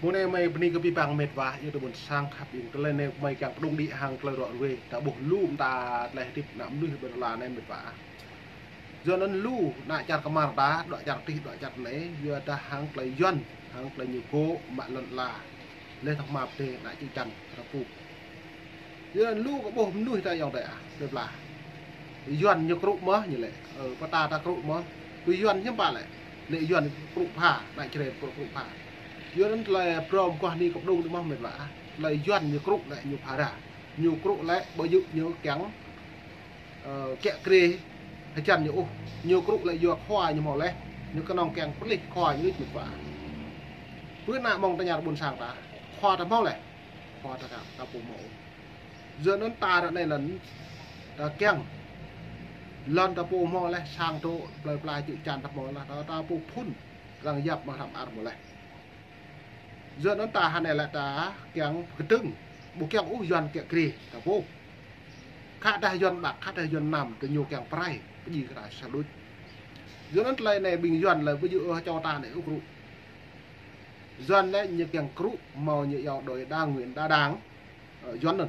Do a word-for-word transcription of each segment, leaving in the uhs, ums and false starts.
Mơ̆ng anai mơi bơni kơ abih bang mĕt wa, yua tơ ƀôn sang khăp ing, tơlơi anai mơi kiăng pơdŏng đĭ hăng tơlơi ră ruai, ta ƀuh lu mơta tơlơi hơdip ană mơnuih ƀơi lŏn ala anai mĕt wa. Yua anŭn lu ană čar kơmar ta, dŏ čar tih, dŏ čar anai, yua dah hăng tơlơi Yuan, hăng tơlơi ñu gŏ mă lŏn ala. Leh tơ̆ng mă pơdai ană čư̆ čan ta pô. Yua anŭn lu kơ ƀuh mơnuih ta yŏng tơ ah, plơi pla. Yuan ñu krŭ mơ̆ ñu lĕ, ơ, pơta ta krŭ mơ̆. Kơ Yuan hiư̆m pă lĕ, lĕ Yuan krŭ pha, ană Jrai krŭ, krŭ pha. Yua anŭn tơlơi pơrŏm kơkuh ni kơ pơdŏng tơ mơ̆ mĕt wa ah. Tơlơi Yuan ñu krŭ lĕ ñu pha ra. Ñu krŭ lĕ ƀu djơ̆ ñu kiăng, ơ, kiă kriê hơjăn ñu ôh. Ñu krŭ lĕ yua khua ñu hmâo leh. Ñu kơnơ̆ng kiăng pơplih khua ñu đôč mĕt wa. Pơ ană mơ̆ng ta ñar ƀôn sang ta, khua ta hmâo leh. Khua ta ka, ta pô hmâo. Yua anŭn ta ră anai lŏn, ta kiăng. Lŏn ta pô hmâo leh, sang dŏ, plơi pla čư̆ čan ta hmâo leh, ta, ta pô phŭn, arăng yap mă hrăm ar hmâo leh. Yua anŭn ta hơnai lĕ ta kiăng pơkơdơ̆ng, ƀu kiăng ôh Yuan kiă kriê, ta pô. Khă dah Yuan Bắc, khă dah Yuan Nam, tơ ñu kiăng pơrai, pơjing kơ ta sa đôč. Yua anŭn tơlơi anai ƀing Yuan lĕ ƀu djơ̆ ôh čô ta anai ôh krŭ. Yuan lĕ ñu kiăng krŭ, hmâo ñu iâu đuaĭ đảng, Nguyễn đa đảng. Ơ, Yuan anŭn.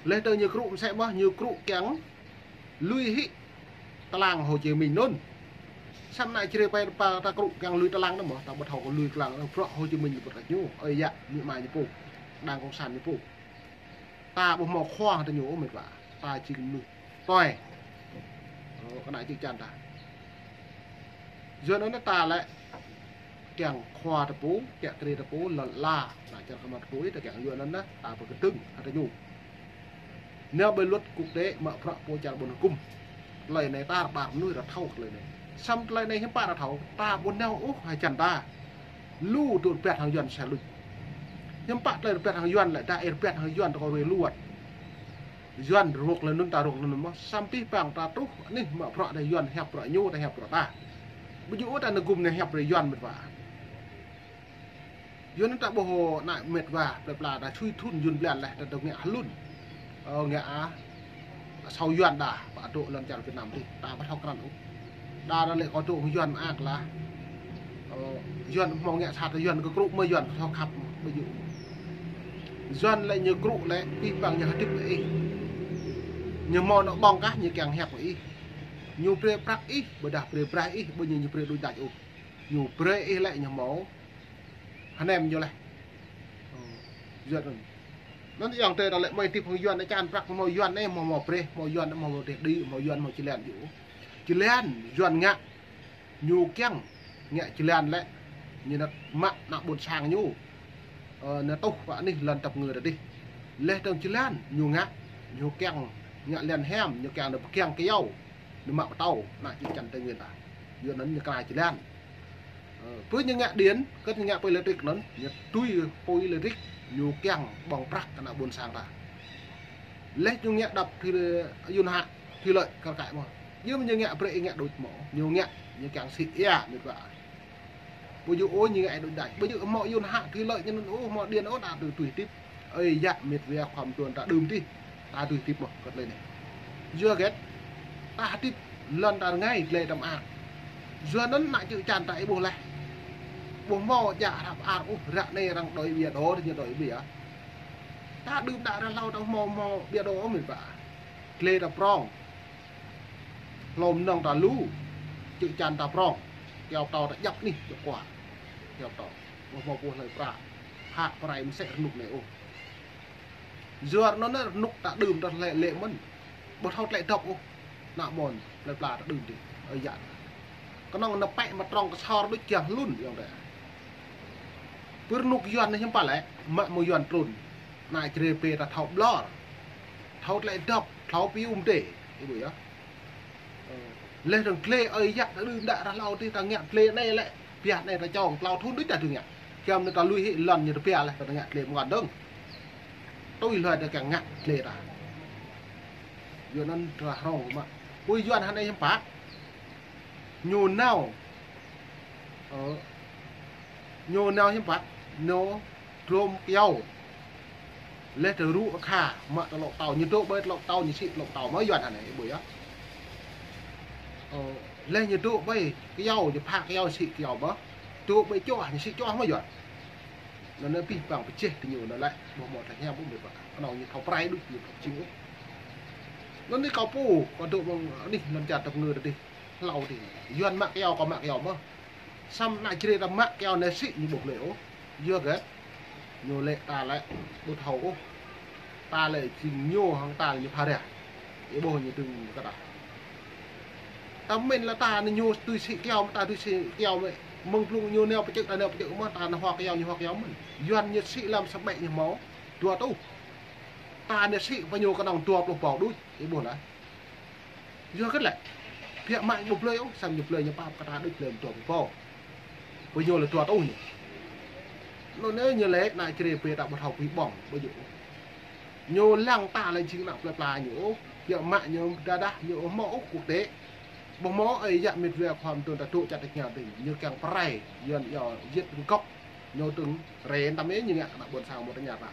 Leh tơ ñu krŭ mơsĕ mơ̆, ñu krŭ kiăng lui hĭ tơlang Hồ Chí Minh anŭn. Samơ̆ ană Jrai pơ ta krŭ kiăng lui tơlang anŭn mơ̆, ta ƀu thâo kơ lui tơlang anŭn, bruă Hồ Chí Minh ñu pơtrăt ñu, ơi yă, ñu mă ñu pô, đảng cộng sản ñu pô. Ta ƀu hmâo khua tơ ñu ôh mĕt wa, ta jing mơnuih tui. Ơ, kơ ană čư̆ čan ta. Yua anŭn ta lĕ kiăng khua ta pô, kiă kriê ta pô, lŏn ala, ană čar kơmar ta pô, ta kiăng yua anŭn ta pơkơdơ̆ng hăng tơ ñu. Nao ƀơi luật quốc tế mă bruă pô čar ƀôn hơkŭm. Tơlơi anai ta rơbat mơnuih ră thâo tơlơi anai. Samơ̆ tơlơi anai hiư̆m pă ră thâo, ta ƀu nao ôh hơjăn ta. Lu tŭ rơbat hăng Yuan sa luč. Hiư̆m pă tơlơi rơbat hăng Yuan lĕ, dah ih rơbat hăng Yuan ta kơ ruai lu wơ̆t. Yuan rơngot lĕ anŭn ta rơngot lĕ anŭn mơ̆, samơ̆ abih bang ta truh anih mă bruă dah Yuan hiăp bruă ñu, ta hiăp bruă ta. Ƀu djơ̆ ôh ta nao gum nao hiăp brơi Yuan mĕt wa. Yua anŭn ta ƀuh ană mĕt wa, plơi pla ta sui thŭn Yuan blan leh, ta dŏ ngă hlŭn. Ơ, ngă ah, asâo Yuan đa, pă dŏ lŏn čar Việt Nam tih, ta ƀu thâo krăn ôh. Đa, đa lĕ kơ dŏ Yuan mơak lah. Ơ, Yuan hmâo ngă sat, Yuan kơ krŭ mơ̆ Yuan thâo khăp mơ̆, ƀu djơ̆. Yuan lĕ ñu krŭ lĕ, abih bang ñu hơdip lĕ ih. Ñu hmâo anŏ ƀơ̆ng kah, ñu kiăng hiăp ih. Ñu brơi prăk ih, ƀôdah brơi braih ih, ƀu ñu, ñu brơi đôč đač ôh. Ñu brơi ih lĕ ñu hmâo hơnem ñu leh. Ơ, Yuan anŭn. Anŭn yơh tơ ta lĕ mơi hơdip hăng Yuan anai čan prăk hmâo Yuan anai hmâo, hmâo brơi, hmâo Yuan anai hmâo teh đĭ, hmâo Yuan hmâo jơlan yơh. Jơlan Yuan ngă. Ñu kiăng ngă jơlan lĕ. Ñu nao mă ană ƀôn sang ñu. Ơ, nao tuh pơ anih lŏn tăp ngơ ta tih. Leh tơ̆ng jơlan ñu ngă. Ñu kiăng ngă lăn hiam, ñu kiăng nao pơkiăng kơyâo. Nao mă pơtâo, ană čư̆ čan Tây Nguyên ta. Yua anŭn ñu kra jơlan. Ơ, pơ ñu ngă điện, kơ ñu ngă pơ electric anŭn, ñu tui pơ electric, ñu kiăng ƀơ̆ng prăk kơ ană ƀôn sang ta. Leh ñu ngă đập thủy, Yuan hă, thủy lợi kar kaĭ mơ̆. Yua mơ̆ ñu ngă brơi ih ngă đôč mơ̆, ñu ngă, ñu kiăng sĭ ia mĕt wa. Ƀu djơ̆ ôh ñu ngă đôč đač, ƀu djơ̆ hmâo Yuan hă thủy lợi ñu anŭn ôh, hmâo điện ôh, ta tui tui tip. Ơi yă mĕt wa khua mơtuan ta đưm tih, ta tui tip mơ̆ kơ tơlơi anai. Yua hơget, ta hơdip lŏn ta rơngai glai ta mơak. Yua anŭn ană čư̆ čan ta ih ƀuh leh. Ƀu hmâo djă hrăp ar ôh, ră anai arăng đuaĭ ƀiă đô, ñu đuaĭ ƀiă. Ta đưm đă ră hlâo ta hmâo, hmâo ƀiă đô ôh mĕt wa. Glai ta prong. Hlô mơnơ̆ng ta lu, čư̆ čan ta prong, kơyâo pơtâo ta djăp anih, djăp kua. Kơyâo pơtâo. Ƀu hmâo pô hlơi prăk. Hă pơrai mơsĕ rơnŭk anai ôh. Yua anŭn anai rơnŭk ta đưm ta lĕ lĕ mơ̆n. Ƀu thâo tơlơi dŏp ôh. Ană mơ̆n, plơi pla ta đưm tih. Ơi yă. Kơnơ̆ng nao pĕ mă trong kơsor đôč kiăng hlŭn yơh tơ. Pơ rơnŭk Yuan anai hiư̆m pă lĕ, mă mơ̆ng Yuan trŭn. Ană Jrai pơ ta thâo ƀlŏr. Thâo tơlơi dŏp, thâo piu mơdê. Ih ƀuh yơh. Ơ, leh dơ̆ng glai ơi yă ta đưm đă ră hlâo tih ta ngă glai anai lĕ, biă anai ta čong klâo thŭn đôč ta dưi ngă. Giăm anai ta lui hĭ lŏn ñu tơbiă leh ta ngă glai mơ̆ng dơ̆ng. Tui hlơi ta kiăng ngă glai ta. Yua anŭn ta hrŏng mă. Pơ Yuan hơnai hiư̆m pă. Ñu nao. Ơ, ñu nao hiư̆m pă. Ñu dlom kơyâo. Leh tơ rŭ akha, mă tơlŏ pơtâo, ñu dŏ ƀơi tơlŏ pơtâo, ñu sĭ tơlŏ pơtâo mơ̆ Yuan hơnai, ih ƀuh yơh. Ơ, leh ñu dŏ ƀơi kơyâo, ñu phă kơyâo, sĭ kơyâo mơ̆. Dŏ ƀơi čoh, ñu sĭ čoh mơ̆ Yuan. Anŭn anai pih pang pơjeh tơ ñu anŭn lĕ, ƀu hmâo tơhiam ƀu mĕt wa. Anŭn ñu thâo prai đôč, ñu thâo jing ôh. Anŭn anai kâo pô, kâo dŏ mơ̆ng anih anŭn čar tơpơngư tơdih, hlâo tơdih. Yuan mă kơyâo, kâo mă kơyâo mơ̆n. Samơ̆ ană Jrai ta mă kơyâo anai sĭ ñu ƀu lĕ ôh. Yua kơ ñu lĕ ta lĕ ƀu thâo ôh. Ta lĕ jing ñu hăng ta lĕ ñu pha rah. Ih ƀuh ñu tơ̆ng kơ ta. Ta mĭn lĕ ta anai ñu tui sĭ kơyâo, ta tui sĭ kơyâo mơ̆n. Mơ̆ng blung ñu nao pơčơ̆, ta nao pơčơ̆ mơ̆n, ta nao hua kơyâo, ñu hua kơyâo mơ̆n. Yuan ñu sĭ lăm sa ƀĕ ñu hmâo dua rơtuh. Ta anai sĭ pơ ñu kơnơ̆ng dua pluh rơbâo đôč, ih ƀuh lah. Yua kơ lĕ, biă mă ñu ƀu blơi ôh, samơ̆ ñu blơi ñu pap kơ ta đôč lĕ dua pluh rơbâo. Pơ ñu lĕ dua rơtuh ñu. Anŭn anai ñu lĕ ană Jrai brơi ta ƀu thâo pui ƀơ̆ng, ƀu djơ̆. Ñu lăng ta lĕ jing ană plơi pla ñu ôh, biă mă ñu đa đah ñu ôh hmâo ôh quốc tế. Ƀu hmâo ơi yă mĕt wa khua mơ̆ng tơ̆n ta dŏ čar tơña tơ̆ng, ñu kiăng prai, Yuan yua yet gŏk, ñu tơ̆ng ren tăm ih ñu ngă kơ ană ƀôn sang mơ̆ng tơña ta.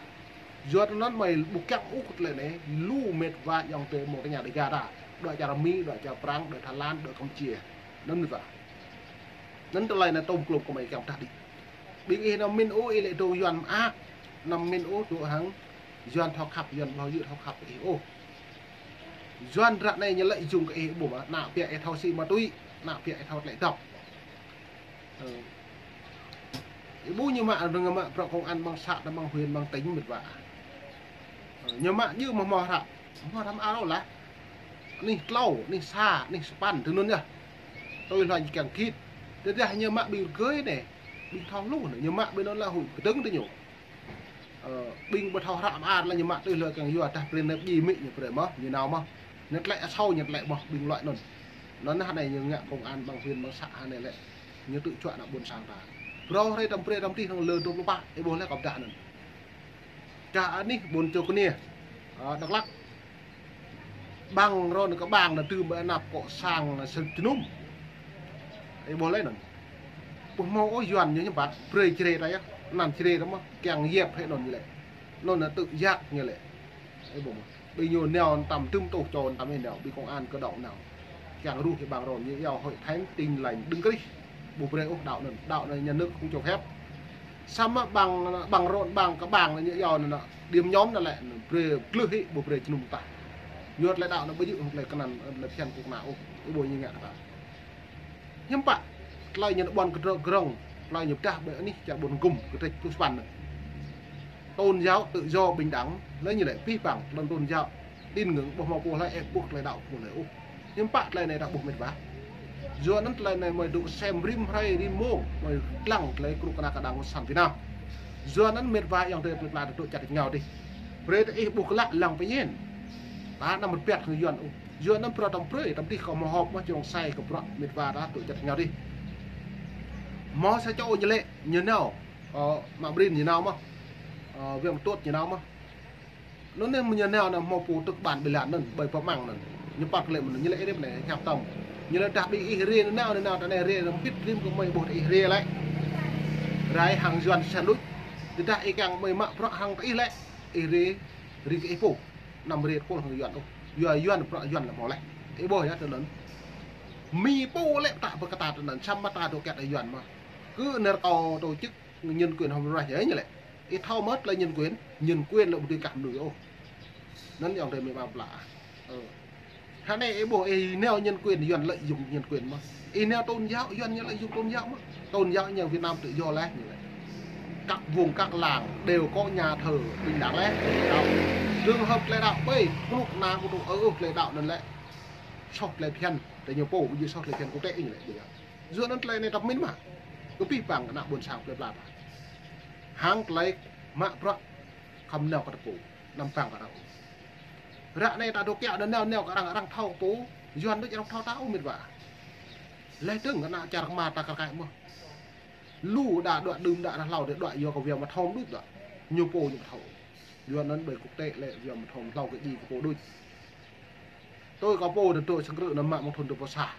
Yua anŭn mơi ƀu kiăng ôh kơ tơlơi anai, lu mĕt wa ayŏng adơi mơ̆ng tơña Dêga ta. Dŏ čar Mi, dŏ čar Prăng, dŏ Thái Lan, dŏ Campuchia. Anŭn mĕt wa. Anŭn tơlơi anai tơm klôm kơ mơi kiăng pơdah đĭ. Ƀing ih anăm mĭn ôh, ih lĕ dŏ Yuan mơak. Anăm mĭn ôh, dŏ hăng Yuan thâo khăp, Yuan ƀu djơ̆ thâo khăp ih ôh. Yuan ră anai ñu lĕ jung kơ ih ƀu mă, ană biă ih thâo sĭ ma tui, ană biă ih thâo tơlơi dŏp. Ơ. Ih ƀuh ñu mă, ñu mă bruă công an ƀăng să, ƀăng huyện, ƀăng tỉnh mĕt wa. Ơ, ñu mă djơ̆ mơ̆ hmâo hră, hmâo hră mơar ôh lah. Anih tlâo, anih sa, anih sapăn, tui anŭn yơh. Tui hluai ñu kiăng git. Tơdah ñu mă ƀing rơgơi anai, ƀing thâo hluh anai, ñu mă ƀing anŭn lah huĭ kơdơ̆ng tơ ñu. Ơ, ƀing ƀu thâo hră mơar lĕ ñu mă tui hluai kiăng yua dah brơi anai ƀing amĭ ñu brơi mơ̆n, ñu nao mơ̆n. Ñu tlĕ asâo ñu tlĕ mơ̆n, ƀing loại anŭn. Anŭn hơnai ñu ngă công an ƀăng huyện ƀăng să hơnai lĕ. Ñu tŭ čuă ană ƀôn sang ta. Phrâo hrơi tăm brơi tăm tih hăng lơ dua pluh pă, ih ƀuh lĕ kâo pơdah anŭn. Čar anih ƀôn Čô Kơnia. Ơ, Dak Lak. Ƀăng rŏn kơ ƀăng anŭn tơm ƀơi anăp kŏ sang sơnŭm. Ih ƀuh lĕ anŭn. Ƀu hmâo ôh Yuan ñu hiư̆m pă, brơi Jrai ta yơh, anăn Jrai ta mơ̆n, kiăng yap hĭ anŭn ñu lĕ. Anŭn anŭn tŭ yak ñu lĕ. Ih ƀuh mơ̆n. Ƀing ñu nao tăm tơm tuh čô tăm ih nao, ƀing công an kơ đŏ nao. Kiăng ruh kơ ƀăng rŏn ñu yua Hội Thánh Tin Lành Đấng Christ. Ƀu brơi ôh đŏ anŭn, đŏ anŭn nhà nước không cho phép. Samơ̆ ƀăng, ƀăng rŏn, ƀăng kơ ƀăng anŭn ñu yua anŭn, điểm nhóm anŭn lĕ, brơi glưh hĭ, ƀu brơi jơnum tah. Yua tơlơi đŏ anŭn ƀu djơ̆ hăng tơlơi kơnăn, tơlơi phiăn kơnuk kơna ôh, ih ƀuh ñu ngă kơ ta. Hiư̆m pă, tơlơi ñu ƀuăn kơdrŏng, tơlơi ñu pơdah ƀơi anih čar ƀôn gum, kơtrĕč pluh sapăn anŭn. Tôn giáo tự do bình đẳng, lĕ ñu lĕ pih pang, lŏn tôn giáo, tin ngưỡng, ƀu hmâo pô hlơi ĕp ƀuh tơlơi đŏ pô hlơi ôh. Hiư̆m pă tơlơi anai ta ƀuh mĕt wa. Yua anŭn tơlơi anai mơi dŏ sem rĭm hrơi rĭm mông, mơi lăng tơlơi krŭ kơna kơđang kơ sang Việt Nam. Yua anŭn mĕt wa ayŏng adơi plơi pla ta dŏ čar tơña tơdih. Brơi ta ih ƀuh klă lăng pơñen. Ta anăm rơbat hăng Yuan ôh. Yua anŭn phrâo tăm brơi, tăm tih kâo mơ̆ họp mơ̆ čơrông sai kơ bruă mĕt wa ta dŏ čar tơña tơdih. Hmâo sa čô ñu lĕ, ñu nao, ơ, mă brin ñu nao mơ̆n. Ơ, Viêng Tuôt ñu nao mơ̆n. Anŭn anai mơ̆ ñu nao anŭn hmâo pô tŭk ƀan ƀơi lŏn anŭn, ƀơi pơmăng anŭn. Ñu păt lĕ mơ̆n, ñu lĕ ih rĭm anai, hiăp tăm. Ñu lĕ dah ƀing ih rai anŭn nao, anŭn nao, ta anai rai anŭn pĭt rĭm kơ mơi ƀuh ih rai lĕ. Rai hăng Yuan săn đôč. Tơdah ih kiăng mơi mă bruă hăng ta ih lĕ. Ih rai, rai kơ ih pô. Anăm rai kơkuh hăng Yuan ôh. Yua Yuan bruă Yuan lĕ hmâo lĕ. Ih ƀuh yơh tơ anŭn. Mi pô lĕ ta pơkơtat tơ anŭn, samơ̆ ta dŏ kiăt Yuan mơ̆n. Kơ nơ̆r kâo tổ chức nhân quyền hôm nay yơh ñu lĕ. Ih thâo mơ̆ tơlơi nhân quyền, nhân quyền lĕ ƀu dưi kah mơnuih ôh. Anŭn ayŏng adơi mơi ƀă pla. Ơ. Hơnai ih ƀuh ih nao nhân quyền, Yuan lợi dụng nhân quyền mơ̆n. Ih nao tôn giáo, Yuan ñu lợi dụng tôn giáo mơ̆n. Tôn giáo ñu Việt Nam tự do lĕ, ñu lĕ. Các vùng, các làng đều có nhà thờ bình đẳng lĕ. Trường hợp tơlơi đŏ ƀơi, kơnuk kơna ƀu tŭ ơ ôh tơlơi đŏ anŭn lĕ. Soh tơlơi phiăn, tơ ñu pô, ƀu djơ̆ soh tơlơi phiăn quốc tế ñu lĕ. Yua anŭn tơlơi anai tăm mĭn mă. Kơ pih pang ană ƀôn sang plơi pla ta. Hăng tơlơi mă bruă khŏm nao kơ ta pô. Anăm pang kơ ta ôh. Ră anai ta dŏ kiăo anŭn nao nao kơ arăng, arăng thâo pô. Yuan đôč arăng thâo ta ôh mĕt wa. Lĕ dơ̆ng ană čar kơmar ta kar kaĭ mơ̆n. Lu đa đuaĭ đưm đa rah hlâo đe đuaĭ yua kơ Viêng Mă Thôm đôč đa. Ñu pô ñu thâo. Yuan anŭn ƀơi quốc tế lĕ Viêng Mă Thôm hlâo kơ djai kơ pô đôč. Tui kâo pô tơdŏ sang krư̆ anŭn mă mơ̆ng thŭn dua pluh sa.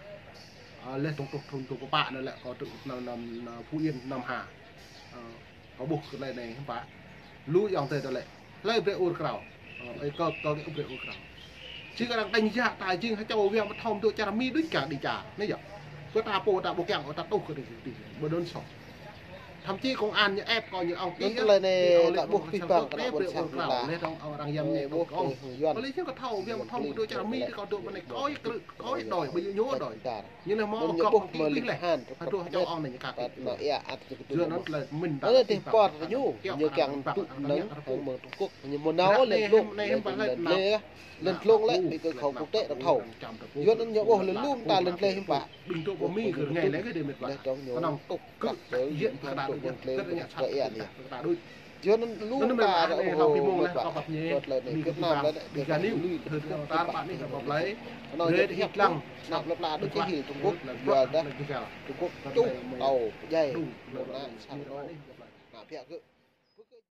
Ơ, laih tŏng tŏh thŭn dua pluh pă anŭn lĕ kâo tŭ anŭn, anŭn, anŭn Phú Yên, Nam Hà. Ơ, kâo ƀuh kơ tơlơi anai hiư̆m pă. Lu ayŏng adơi tơ lĕ. Hlơi brơi ur krao. Ơ, ơ, kơ, kơ kơ brơi ur krao. Či kơ arăng tơña ta jing hơčâo Viêng Mă Thôm dŏ čar Mi đôč kiăng đĭ čar. Anai yơh. Kơ ta pô ta ƀu kiăng ôh ta tŭ kơ đĭ, đĭ, ƀu đon soh. Thậm chí công an ñu ép kâo, ñu ong anŭn tơlơi anai ta ƀuh pih pang kơ ană ƀôn sang ta. Leh dong ong arăng yăm ñu ƀuh kâo. Pơlei ñu kâo thâo, biă mă thâo kơ dua čar Mi kâo dŏ pơ anai, kâo ih krư̆, kâo ih đòi, ƀu djơ̆ ñu đòi. Ñu leh mơ̆ ñu ƀuh mơ̆ lih han, aduh, čô ong anai ñu kăt. Yua anŭn tơlơi mĭn ta. Anai tơpă ñu, ñu kiăng tŭ anŭn hăng mơ̆ng Trung Quốc, ñu mơ̆ nao lĕ lŏng, lĕ lŏng lĕ, ƀing kơ khâu quốc tế ta thâo. Yua anŭn ñu ƀuh lĕ lŏng ta lĕ lĕ hiư̆m pă. Ƀing tŭ pơ Mi kơ rơngai lĕ kơ dêh mĕt wa. Leh dong ñu tŭk kăk tơ yơh kơ ta đuč, kơ ta ia anai. Yua anŭn lu ta ră ôh mĕt wa. Kơ tơlơi anai Việt Nam lĕ, Việt Nam lĕ, kơ tơlơi anŭn ñu hiăp lăng, năp lăp la đuč kơ hil Trung Quốc, yua dah Trung Quốc čuh tâo pơdjai, lu ană sang anŭn. Ană biă kơ